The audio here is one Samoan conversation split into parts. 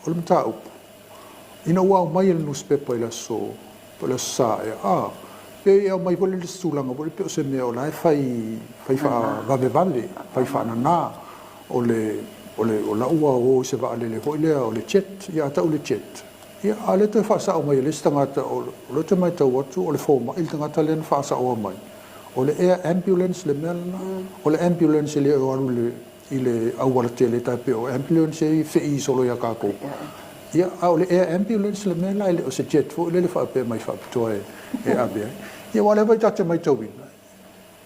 o le mataupu, ina ua aumai e le nusipepa i le aso, po o le Aso Sa ea, a, pei e aumai foi lele i se tulaga foi lele pei o se mea o la e fai, fai faavavevave, fai faanana, o le, o le, o la ua o i se vaalele foi lea o le jet, ia a tau le jet, ia, a o lea e toe faasao mai e le isi tagata, o lea ou te matau atu o le fomai le tagata lea na faasaoa mai, o le air ambulance le mea lena. O le ambulance e le o alu i le i le auala tele tai pei o ambulance e fei solo ia tatou. Ia, a o le air ambulance le mea la, e le o se jet foi lele faapea mai faapitoa e ave ai. Ia, aua o lea foi ta te matauina,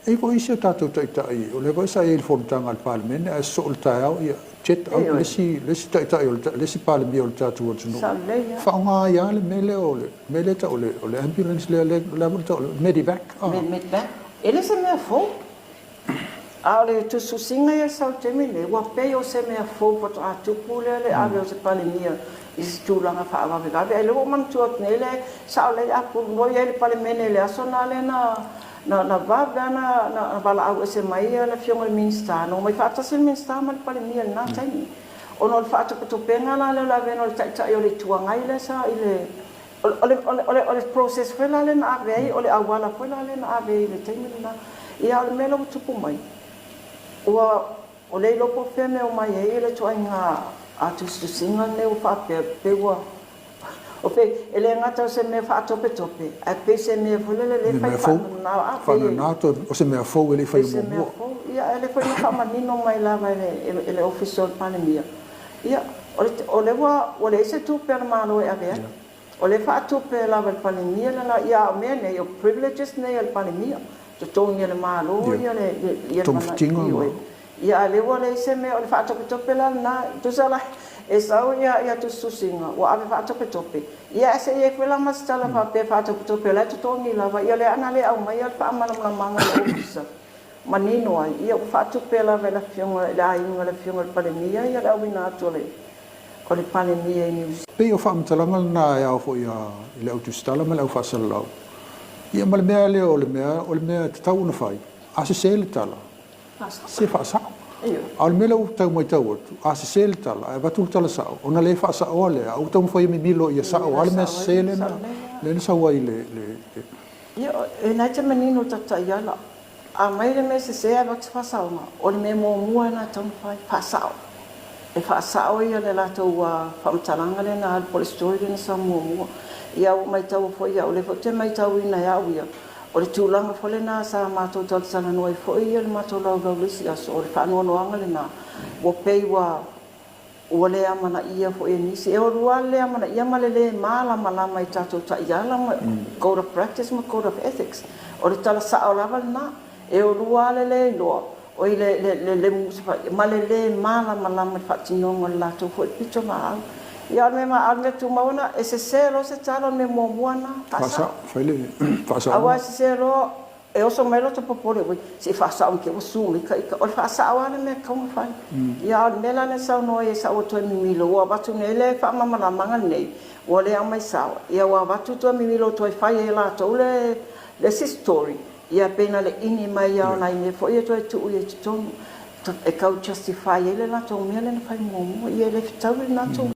e i ai foi isi o tatou taitai, o lea foi sa i ai i le fonotaga a le Palemene, ae sosoo le taeao, ia, jet out le isi, le isi taitai o le, le isi Palemia o le tatou atunuu. Faaaoga ai lava le mea lea o le mea lea e tau o le ambulance lea, lea foi e tau o le medevac. Medevac. E le se mea fou. A o le tusitusiga ia sau i le taimi lenei, ua pei o se mea fou faatoa tupu lea le ave o se Palemia i se tulaga faavavevave. Ae o lea ua ou manatua atu nei le sao lelei a pulunua i ai le Palemene i le aso lena lea na na vave lava na valaau ese mai le Afioga i le Minisita, na omai faatasi le Minisita ma le Palemia i lena taimi, ona o le faatopetopeina la lea o le avega o le Taitai o le Itu Agai lea sa i le O le, o le, o le, o le process foi la lea na ave ai, o le auala foi la lea na ave ai i le taimi lena. Ia, a o le mea la ua tupu mai, ua, ua le iloa po o fea mea o omai ai le ituaiga a tusitusiga lenei ua faapea, pei ua, o pei, e le gata o se mea faatopetope, ae pei se mea foi lele lea e fai faanana, a, pei e. Faanana, toe, o se mea fou e le i faia muamua. Se mea fou, ia, ae o lea foi na faamanino mai lava e le, e le Ofisa o le Palemia, Ia, o lea ua, ua leai se tupe a le Malo e ave ai. O lea e faatupe lava e le Palemia le la, ia a o mea nei, o privileges nei a le Palemia, totogi e le Malo ia le, ia le mana, ioe. Ia a o lea ua leai se mea, o le faatopetope la lena, tusa la e sau ia, ia tusitusiga, ua ave faatopetope, ia ae se i i ai foi la ma se tala faapea faatopetope o la e totogi lava, ia o lea ana le aumaia le faamalamalamaga a le Ofisa. Manino ai, ia ua faatupe lava e le afioga i le aiga o le afioga i le Palemia ia le auina atu o le o le Palemia i Niu Pei o faamatalaga lena e ao foi i le au tusitala ma le au faasalalau. Ia ma le mea lea o le mea, o le mea e tatau ona fai, a sese le tala, se faasao. A o le mea lea ua tau matau atu, a sese le tala ae avatu le tala sao, ona le faasaoa lea, a ua taumafai e mimilo ia sao lava le mea sese lea na sau ai i le. Ia, e na te manino ta taiala. A mai le mea sese ae avatu faasaoga, o le mea muamua lena e tatau ona fai, faasao. E faasao ia le latou faamatalaga lea na alu po o le story lea na sau muamua. Ia ua maitaua foi au, o lea foi ou te maitauina e au ia, o le tulaga foi lena sa matou talatalanoa ai foi ia le matou laulau i le isi aso, o le faanoanoaga lena, ua pei ua Ua le amanaia foi e nisi. E olua lava le le amanaia ma le le malamalama i tatou taiala ma Code of Practice ma Code of Ethics. O le tala sao lava lena. E olua lava le le iloa, oi le le le musafai ma le le malamalama i le faatinoga o le latou foi pitolaau. Ia o le mea a o le mea tumau lena, e sese loa se tala o le mea muamua lena, faasao. Faasao. Aua e sese loa E oso mai lota popole, ui, se i faasao mai ua su mai ka ika. O le faasao lava le mea e tatau ona fai. Ia, a o le mea la lea e saunoa ai e sau atu ai mimilo, ua avatu nei le faamalamalamaga lenei, ua le aumai sao, ia ua avatu toe mimilo toe fai ai e latou le le isi story, ia pei na le ini mai lava o nai mea foi ia toe tuu i ai i totonu e tau justify ai le latou mea lea na fai muamua. Ia e le fetaui lena tulaga.